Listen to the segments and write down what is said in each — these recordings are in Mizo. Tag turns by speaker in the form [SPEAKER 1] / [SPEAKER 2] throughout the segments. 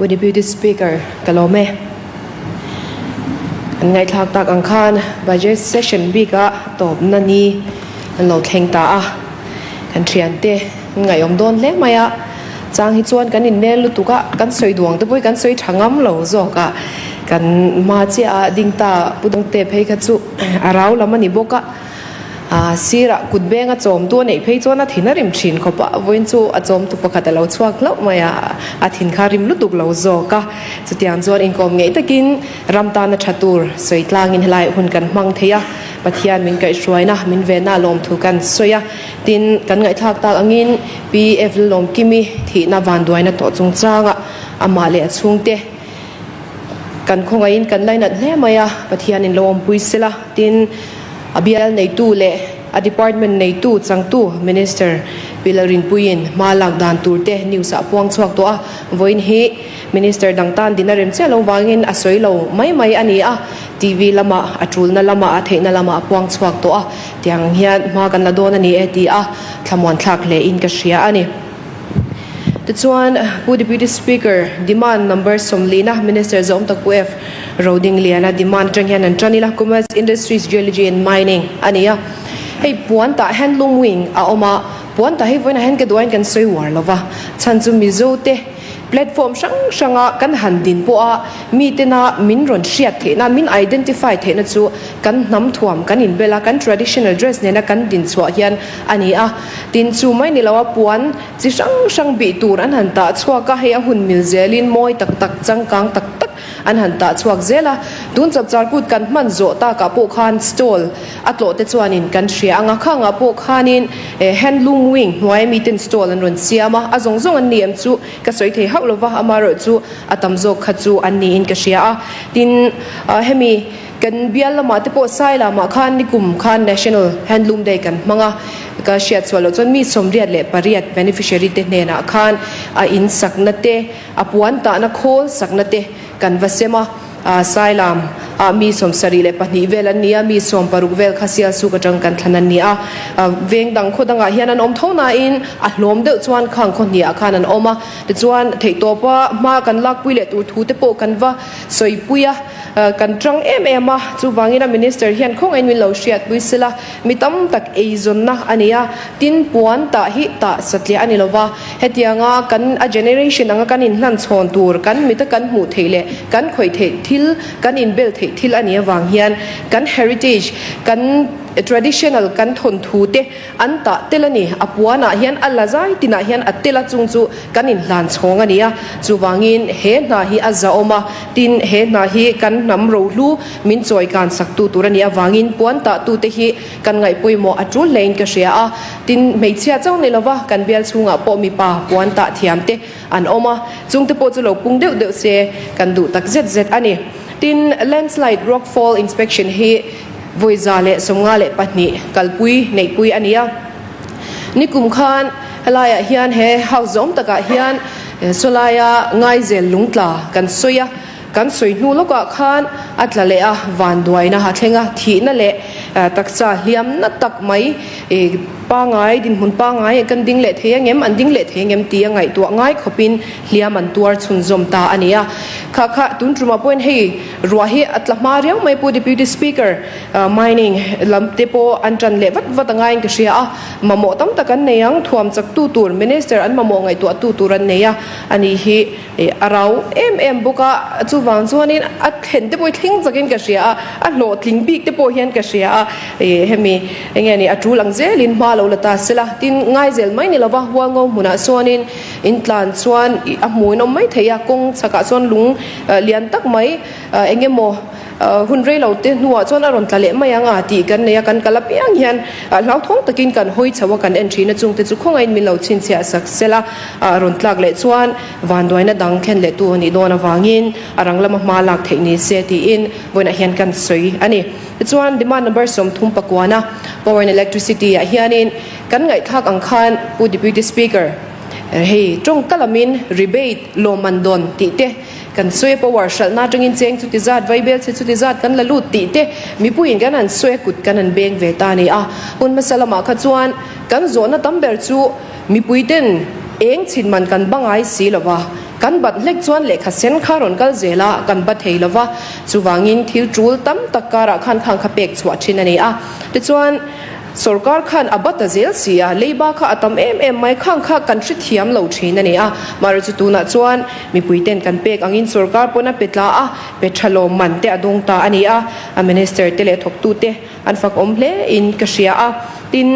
[SPEAKER 1] Pu Deputy Speaker, ka lawm e. An ngaihthlak tak ang khan Budget Session bika tawpna ni an lo thleng ta a. Kan thiante an ngaihawm dawn hle mai a. Chang hi chuan kan innel lutuk a, kan sawi duang te pawh hi kan sawi tha ngam lo zawk a. Kan hma chiah a ding ta Pu Dawngte phei kha chu a rau lam a ni bawk a. A sirah kut beng a chawmtu a neih phei chuan a thin a rim thin khawp a, vawiin chu a chawmtu pakhat a lo chhuak hlauh mai a, a thin kha rim lutuk lo zawk a. Chutiang chuan inkawm ngeih takin ram tana tha tur sawi tlangin helai hun kan hmang thei a, Pathian min kaihhruaina, min venna lawmthu kan sawi a. Tin, kan ngaihthlak tak angin PF Lalawmkimi thihna vanduaina tawh chungchangah amah leh a chhungte kan khawngaihin kan lainat hle mai a, Pathianin lo awmpui sela. Tin, a bial neitu leh a department neitu changtu Minister Pi Lalrinpuiin hma lak dan tur te news ah puang chhuak tawh a, vawiin hi Minister dang tan din a rem chiah lo vangin a sawi lo mai mai a ni a, TV lamah a tulna lamah a theihna lamah a puang chhuak tawh a, tiang hian hma kan la dawn a ni e ti a thlamuan thlak hle in ka hria a ni. Tichuan, Pu Deputy Speaker, demand number sawmlina Minister Zawm Tak Pu F. Rodingliana demand atang hian an tan ila, Commerce, Industries, Geology and Mining a ni a. Hei puan tah handloom wing a awm a, puan tah hi vawiinah hian ka duain kan sawi uar lo va, chhan chu Mizo te platform hrang hranga kan han din pawha mitena min rawn hriat theihna, min identify theihna chu kan hnam thuam kan inbel a, kan traditional dress nena kan din chhuah hian a ni a. Tin, chu mai ni loa puan chi hrang hrang bih tur an han tah chhuak a, hei a hun mil zelin mawi tak tak, changkang tak tak an han tah chhuak zel a. Tun chapchar kut kan hman zawh takah pawh khan stall a tlawh te chuanin kan hria ang a, khangah pawh khanin handloom wing hnuaia miten stall an rawn siam a, a zawng zawng an ni em chu ka sawi thei hauh lova, amaherawhchu a tam zawk kha chu an niin ka hria a. Tin, hemi. Kan bial lamah te pawh Sai lamah khan nikum khan National Handloom Day kan hmang a, ka hriat chhuah loh chuan mi 88 beneficiary te hnenah khan a in sakna te, a puan tahna khawl sakna te kan va sem a, Sai lam ah mi 72 vel an ni a, mi 60 vel kha Sialsuk atang kan thlan an ni a, veng dang khaw dangah hian an awm tho nain a hlawm deuh chuan khang khaw hniah khan an awm a, tichuan theihtawpa hma kan lakpui leh tur thu te pawh kan va sawipui a. Kan tang em em a, chuvangin a Minister hian khawngaih min lo hriatpui sela, mi tam tak eizawnna a ni a, tin puan tah hi tah satliah a ni lova, hetianga kan a generation anga kan inhlan chhawn tur, kan mita kan hmuh theih leh kan khawih theih thil, kan inbel theih thil a nih avang hian kan heritage, kan traditional kan thawnthu te An tah tel a ni. A puanah hian a la zai tinah hian a tel a chung chu kan inhlan chhawng a ni a. Chuvangin he hna hi a zahawm a, tin he hna hi kan hnam rohlu min chawi kan sak tu tur a nih avangin puan tah tute hi kan ngaih pawimawh a tul hlein ka hria a. Tin hmeichhia chauh ni lova kan bial chhungah pawh mipa puan tah thiam te an awm a, chungte pawh chu lo pung deuh deuh se kan duh tak zet zet a ni. Tin landslide rockfall inspection hi Vawi 152 kalpui neihpui a ni a. Nikum khan helaiah hian he house zawm takah hian sawlaia Ngaizel lungtla kan sawi a, kan sawi hnu lawkah khan a tla leh a, vanduaina a thleng a, thihna leh taksa hliamna tak mai pangai dinhmun pangai kan ding leh thei angem, an ding leh thei angem tia ngaihtuah ngai khawpin hliam an tuar chhunzawm ta a ni a. Kha kha tun tumah pawhin hei Ruah hi a tla hma riau mai Pu Deputy Speaker, mining lam te pawh an tan leh vat vat a ngaiin ka hria a, mamawh tam tak an nei ang, thuam chak tu tur Minister an mamawh ngaihtuah tu tur an nei a, ani hi a rau em em bawk a, chuvang chuanin a thlen te pawh hi thleng chakin ka hria a, a hlawhtling bik te pawh hian ka hria a, hemi enge ni a tul ang zelin hma lo la ta sela, tin ngai zel mai ni lova Hualngo hmunah chuanin in tlan chuan a hmuin awm mai thei a, kawng chhakah chuan lung Lian tak mai eng emaw hun rei lo te hnuah chuan a rawn tla leh mai ang a tih kan nei a, kan kal apiang hian hlauthawng takin kan hawi chho a, kan en thin a, chungte chu khawngain min lo chhinchhiah sak sel a, rawn tlak leh chuan vanduaina dang thlen leh tu a nih dawn avangin a rang lama hma lak theih ni se tiin vawiinah hian kan sawi a ni. Tichuan demand number 39 na power and electricity ah hianin kan ngaihthlak ang khan Pu Deputy Speaker, Hei tawngka lamin rebate lawmman dawn tih te, kan sawi a power hralhna atangin cheng chuti zat, vaibel chhe chuti zat kan la lut tih te mipuiin kan han sawi a kut kan han beng ve ta a ni a. Hun hmasa lamah kha chuan kan zawhna tam ber chu mipui ten eng chhin man kan bangai si lova. Kan bat hlek chuan lehkha sen kha rawn kal zel a, kan ba thei lo va, chuvangin thil tul tam tak karah khan khang kha pek chhuah thin a ni a. Tichuan, sorkar khan a ba ta zel si a, leiba kha a tam em em mai, khang kha kan hrethiam lo thin a ni a. Mahre chu tunah chuan mipui ten kan pek angin sorkar pawn a pe tla a, pe tha lawm man te a dawng ta a ni a, a minister te leh thawktute an fakawm hle in ka hria a. Tin.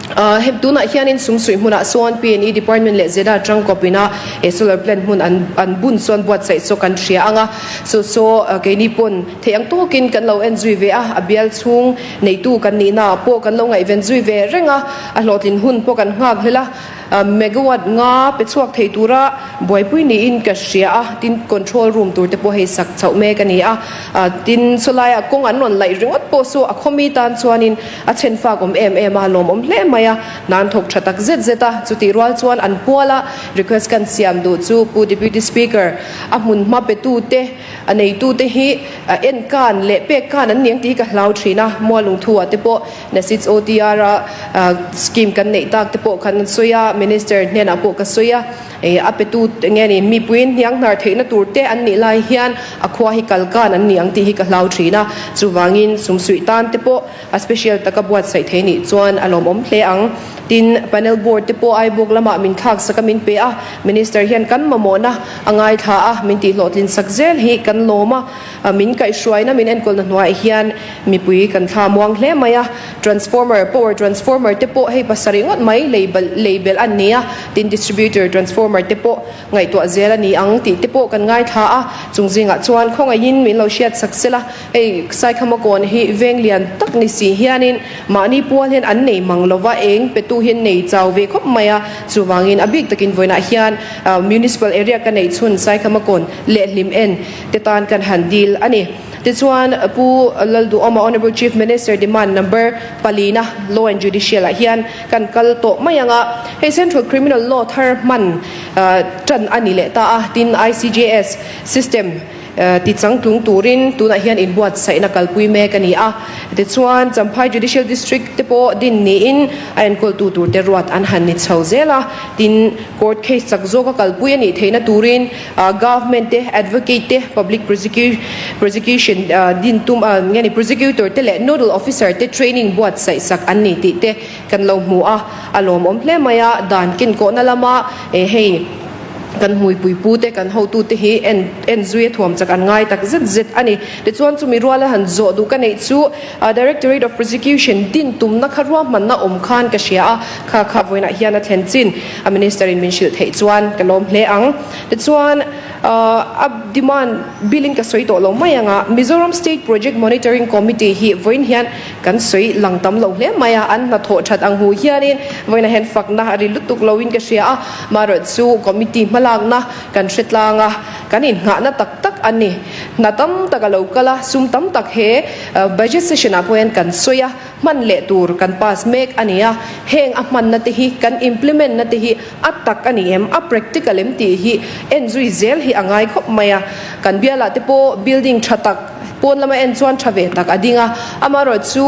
[SPEAKER 1] Hemi tunah hianin Sumsuih hmunah sawn PNE Department leh ZEDA tangkawp ina he solar plant hmun an an bun chuan buatsaih chu kan hria ang a, chu chu keini pawn theih ang tawkin kan lo en zui ve a, a bial chhung neitu kan nihna ah pawh kan lo ngaihven zui ve reng a, a hlawhtlin hun pawh kan nghak hlel a. Megawatt nga pe chhuak thei tura buaipui niin ka hria a, tin control room tur te pawh hei sak chhoh mek a ni a, tin chulaiah kawng an rawn laih ringawt pawh chu a khawmi tan chuanin a chhen fak awm em em a, lawmawm hle mai a, hna an thawk tha tak zet zet a, chutih rual chuan an puala request kan siam duh chu Pu Deputy Speaker a hmun hma pe tu te a neitu te hi en kan leh pek kan an ni ang tih hi ka hlau thin a, Mualungthu ah te pawh Nasits OTR a scheme kan neih tak te pawh khan an sawi a, Minister hnenah pawh ka sawi a, a petu nge ni mipuiin hniang hnar theihna tur te an nih lai hian a khua hi kal kan an ni ang tih hi ka hlau thin a, chuvangin sumsuih tan te pawh a special taka buatsaih thei nih chuan a lawmawm hle ang. Tin, panel board te pawh Aibawk lamah min thlak sak a min pe a, Minister hian kan mamawhna a ngaithla a, min tihhlawhtlin sak zel hi kan lawm a. Min kaihhruaina min enkawlna hnuaiah hian mipui kan thla muang hle mai a, transformer, power transformer te pawh hei pasarih ngawt mai lei lei belh an ni a, tin distributor transformer te pawh ngaihtuah zel a ni ang tih te pawh kan ngaithla a, chung zingah chuan khawngaihin min lo hriat sak sela, hei Saikhamakawn hi veng lian tak ni si hianin mahni pual hian an nei mang lova, eng petu hi an nei chau ve khawp mai a, chuvangin a bik takin vawiinah hian municipal area ka neih chhun Saikhamakawn leh hlim en te tan kan han dil a ni. Tichuan, Pu Lalduhawma Honourable Chief Minister demand number palina Law and Judicial ah hian kan kal tawh mai ang a, hei Central Criminal Law thar hman tan a ni leh ta a, tin ICJS system ti changtlung turin tunah hian inbuatsaihna kalpui mek a ni a. Tichuan, Champhai Judicial District te pawh din niin a enkawltu turte ruat an han ni chho zel a, tin court case chak zawka kalpui a nih theihna turin Government te, Advocate te, Public Prosecution din tum nge ni Prosecutor te leh Nodal Officer te training buatsaih sak an ni tih te kan lo hmu a, a lawmawm hle mai a, dan kenkawhna lama hei kan hmuipui pu te, kan hotu te hi en en zui a thuam chak an ngai tak zet zet a ni. Tichuan chumi ruala han zawh duh ka neih chu Directorate of Prosecution din tumna kha ruahmanna awm khan ka hria a, kha kha vawiinah hian a thlen chin a Minister in min hrilh theih chuan ka lawm hle ang. Tichuan a demand bill in ka sawi tawh lo mai ang a, Mizoram State Project Monitoring Committee hi vawiin hian kan sawi lang tam lo hle mai a, an hnathawh that ang hu hianin vawiinah hian fakna a ri lutuk loin ka hria a, marawhchu committee hmalakna kan hre tlang a, kan inngahna tak tak a ni. Hna tam tak a lo kal a, sum tam tak he budget session ah pawh hian kan sawi a, hman leh tur kan pass mek a ni a, heng a hmanna te hi kan implement na te hi a tak a ni em, a practical em tih hi en zui zel hi a ngai khawp mai a. Kan bialah te pawh building tha tak pawn lama en chuan tha ve tak a ding a, amaherawhchu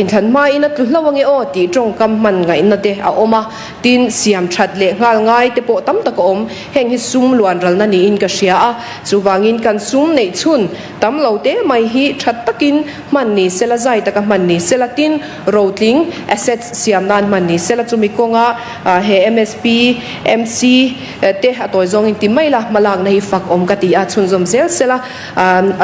[SPEAKER 1] inthlan hmain a tlu hlo ange aw tih tawngkam hman ngaihna te a awm a. Tin, siam that leh nghal ngai te pawh tam tak a awm. Heng hi sum luan ralna niin ka hria a, chuvangin kan sum neih chhun tam lo te mai hi tha takin hman ni sela, zai taka hman ni sela, tin, rotling, assets, siam nan hman ni sela, chumi kawnga he MSP, MC te a tawi zawngin ti mai la, hmalakna hi fak awm ka ti a, chhunzawm zel sela,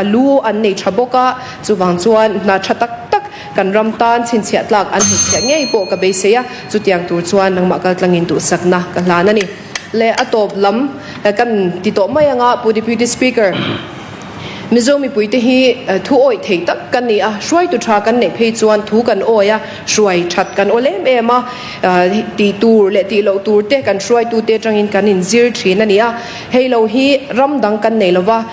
[SPEAKER 1] a lu an nei tha bawk a, chuvang chuan hna tha tak tak Kan ram tan chhinchhiah tlak an hmuhchhiah ngei pawh ka beisei a, chutiang tur chuan nangmah kaltlangin duhsakna ka hlan a ni. Leh a tawp lam kan ti tawh mai anga Pu Deputy Speaker, Mizo mipuite hi thu awih thei tak kan ni a, hruaitu tha kan neih phei chuan thu kan awi a, hruai that kan awl em em a, tih tur leh tih loh tur te kan hruaitute atangin kan inzir thin a ni a, hei lo hi ram dang kan nei lova.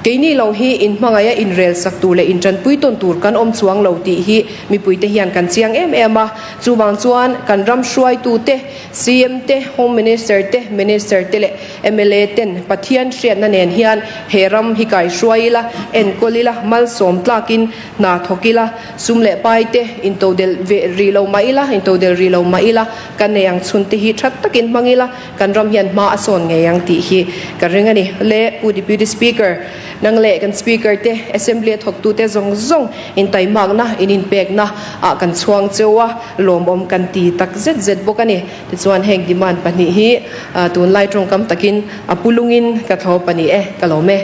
[SPEAKER 1] Keini lo hi inhmangaih a inrel sak tur leh intanpui tawn tur kan awm chuang lo tih hi mipuite hian kan chiang em em a. Chuvang chuan kan ram hruaitute, CM te, Home Minister te, Minister te leh mla ten Pathian hriatna nen hian he ram hi kaihruai ila, enkawl ila, malsawm tlakin hna thawk ila, sum leh pai te intodelh ve rih lo mah ila, intodelh rih lo mah ila, kan nei ang chhun te hi tha takin hmang ila, kan ram hian hma a sawn ngei ang tih hi ka ring a ni. Le Pu Deputy Speaker, nang leh kan Speaker te, Assembly a thawktute zawng zawng intaimakna, in inpekna ah kan chhuang cheu a, lawmawm kan ti tak zet zet bawk a ni. Tichuan heng demand pahnih hi tunlai tawngkam takin a pulungin ka thlawp a ni e, ka lawm e.